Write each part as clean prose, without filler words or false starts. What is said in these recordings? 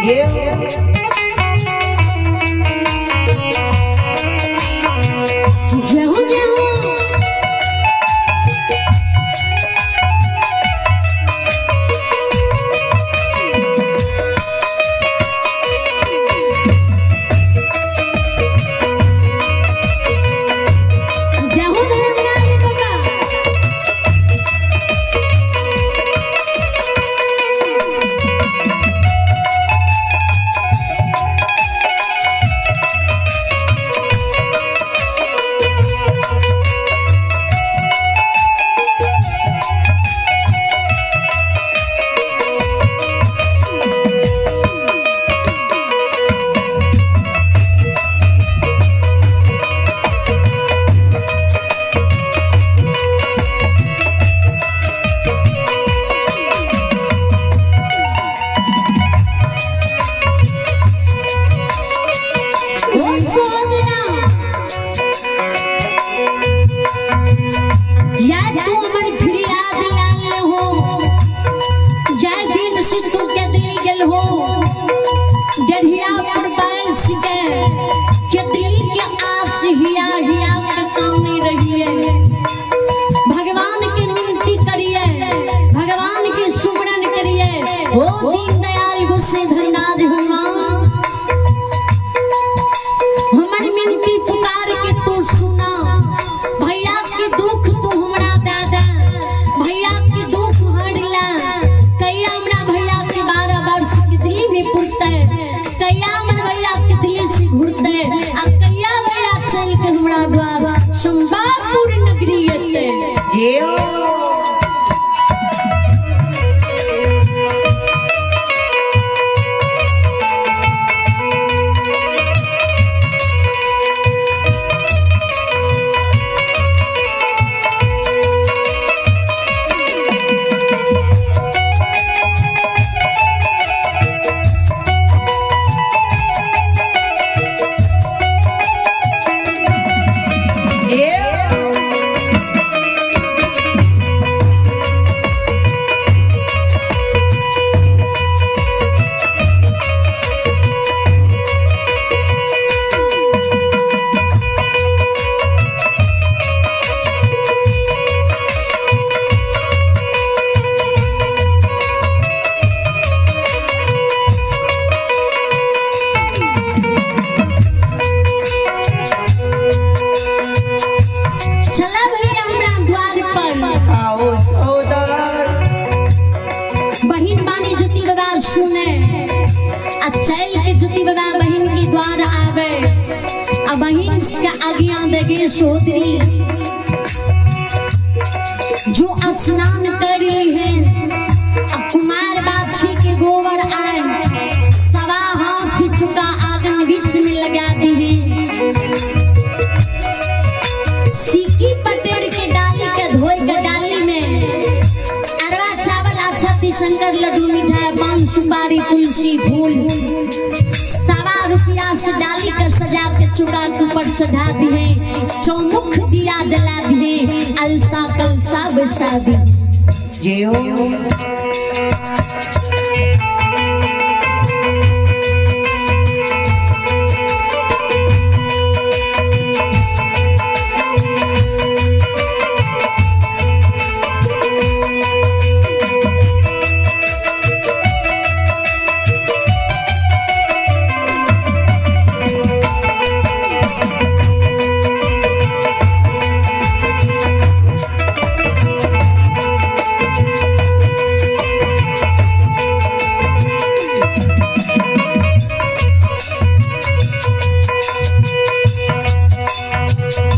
जेहू जेहू जेहू धर्मराज बाबा ओ सोदरा या तू हमर फिरियाद लाल हो, जय दिन से तू के दिल गेल हो, डढ़िया पर बांस के दिल के आस हिया हिया के कामी रहिए। भगवान के मिनती करिए, भगवान के सुमरन करिए। हो दीन दयाल गुस्से धरनाज हनुमान, हमर मिनती पुकार के तू सुना। भैया के दुख तू हमरा दादा, भैया के दुख हरला। कैया हमरा भैया के 12 वर्ष के दिल्ली में पुरते, कैया हमर भैया के दिल्ली से घुरते, आ कैया भैया चल के हमरा द्वार संबापुर नगरी एते। चला भैया हमरा द्वार पर। आओ सौदार। बहिन बानी ज्योति बाबा सुने आ चल के ज्योति बाबा बहिन के द्वार आवे, आ बहिन के आज्ञा देगे सोदरी जो स्नान करी है, आ कुमार बाछी के गोबर आए सवा हाथ चुका आंगन बीच में लगा दी है। सिक्की पटेर के डाली के धोई के डाली में अरवा चावल अच्छा शंकर लड्डू मिठाई पान सुपारी तुलसी फूल 1.25 रुपया से डाली के सजा के चुका के ऊपर चढ़ा दिए, चौमुख दिया जला दिए, अलसा कलसा बसा दिए। जियो।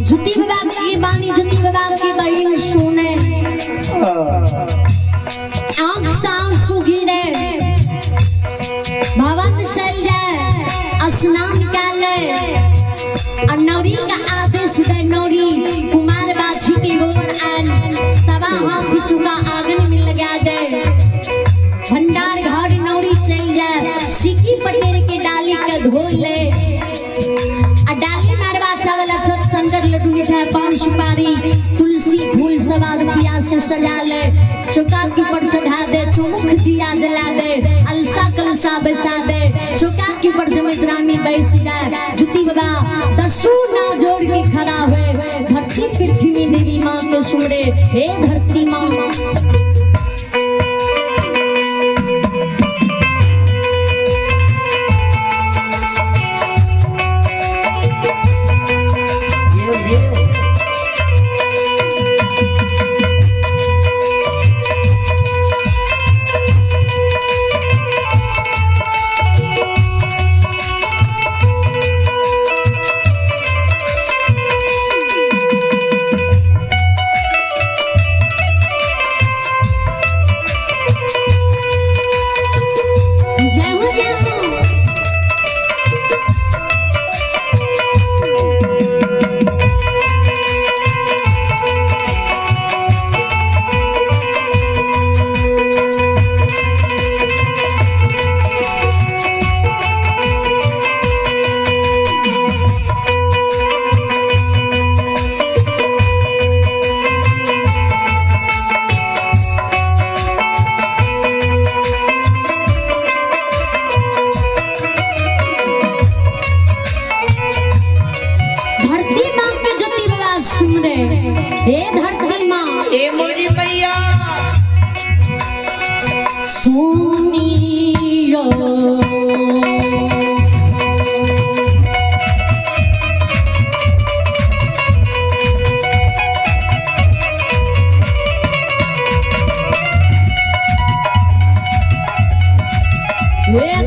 ज्योति बाबा की बानी ज्योति बाबा की बहन सुने, आंख से आंसू गिरे, भवन चल जाए स्नान कर ले और नौरी का आदेश दे। नौरी कुमार बाछी के गोबर आन सवा हाथ चुका आंगन में लगा दे, भंडार घर नौरी चल जाए सिक्की पटेर के डाली के धो ले, आ डाली मारवा चावल अक्षत शंकर लड्डू मिठाई पान सुपारी तुलसी फूल 1.25 रुपया से सजा ले, चौका के ऊपर चढ़ा दे, चौमुख दिया जला दे, अलसा कलसा बसा दे।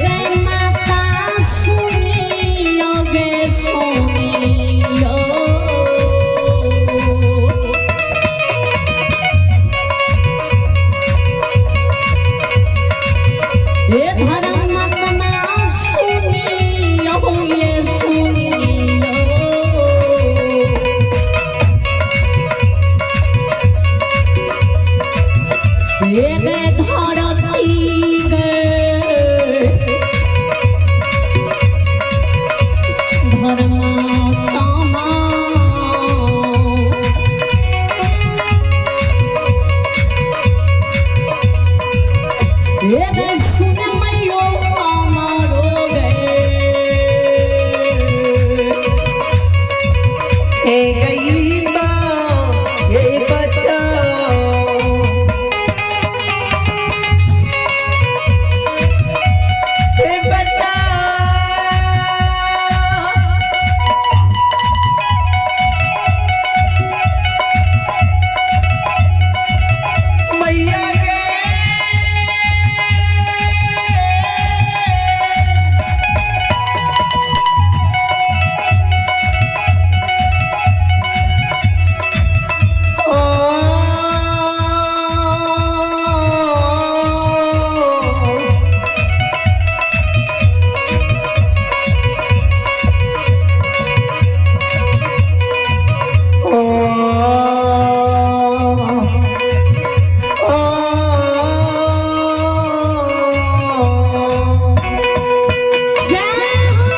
गे माता सुनियो गे सुनियो। हे धर्म आत्मा सुनियो ये सुनियो। हे गे धरती गे धर्मात्मा हे गे सुन मैयो हमारो गे। ए गई माँ ये बचाओ। ए बचाओ। मैया गे ओ ओ ओ जय हो।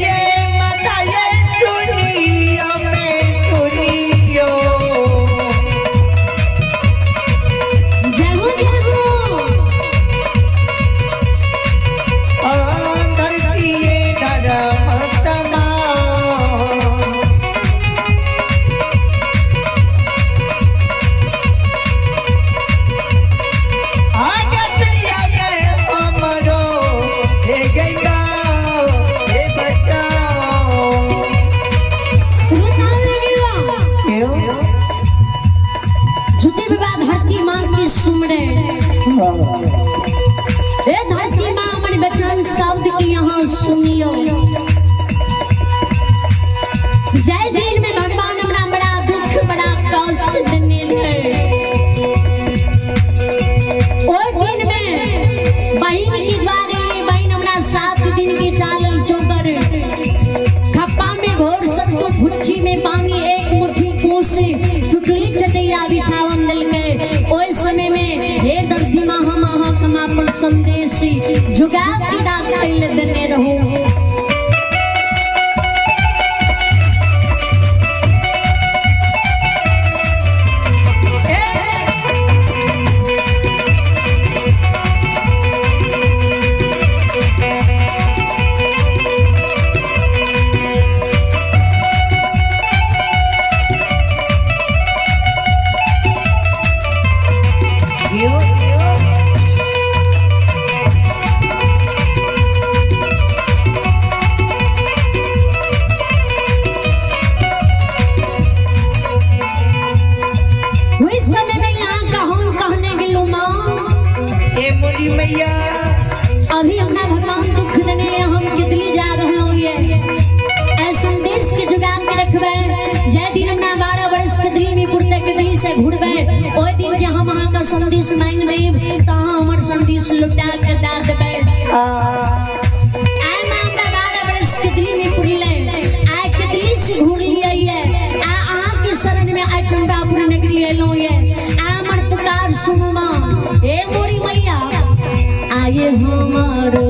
ये माता ये सुनियो मैं सुनियो। जय हो जय हो। धरती ये धर्म आगे सुनिया गए अमरो हे गंगा हे बचाओ। श्रोता लगियो क्यों? जुते विवाह धरती माँ की सुमरे। हे धरती माँ हमर बचन शब्द की यहाँ सुनियो। जय दिन में भगवान हमरा बड़ा दुख बड़ा कष्ट देने रहे। ओहि दिन में बहिन के द्वारे बहिन हमरा 7 दिन के चालल चोकर खप्पा में घोर सत्तू भुच्ची में पानी एक मुट्ठी कोस टुटली चटैया बिछावन देलकै। ओहि समय में हे धरती माँ हम अहाँ के अपन संदेश झुका के राखै लए देने रहू। क्यों? ओहि समय में यहाँ कहूँ कहने गेलू माँ ए मोरी मैया अभी हमरा भगवान दुख देने हम कितली जा रहलहुँ ये ऐ संदेश के जुगा के रखबै। जय दिन हमरा 12 वर्ष के दिल्ली में पुरते के से घुरबै ओहि दिन जे हम अहाँ का संदेश मांगि देब तऽ अहाँ हमर संदेश लुटा के दए देबै। आ आइ माँ हमरा 12 वर्ष के दिल्ली में पुरलै आइ के से घुरलियै ये आ अहाँ के शरण में आइ चंपापुर नगरी एलहुँ ये आ हमर पुकार सुनू माँ। हे मोरी मैया आये हमारो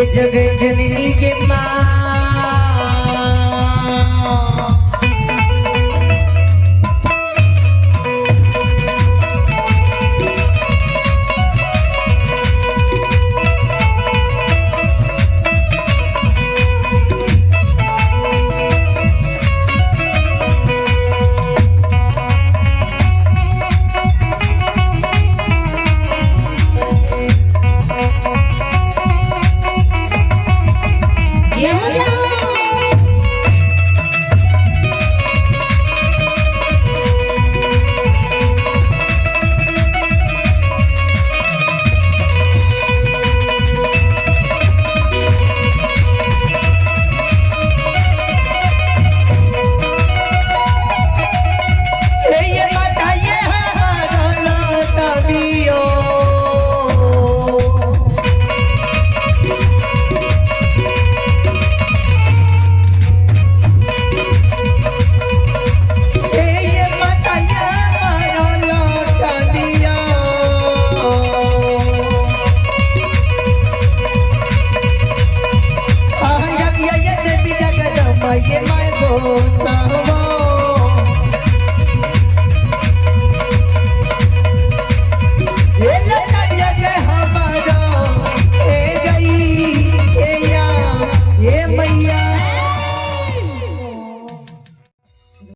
ये जगत जननी के माँ।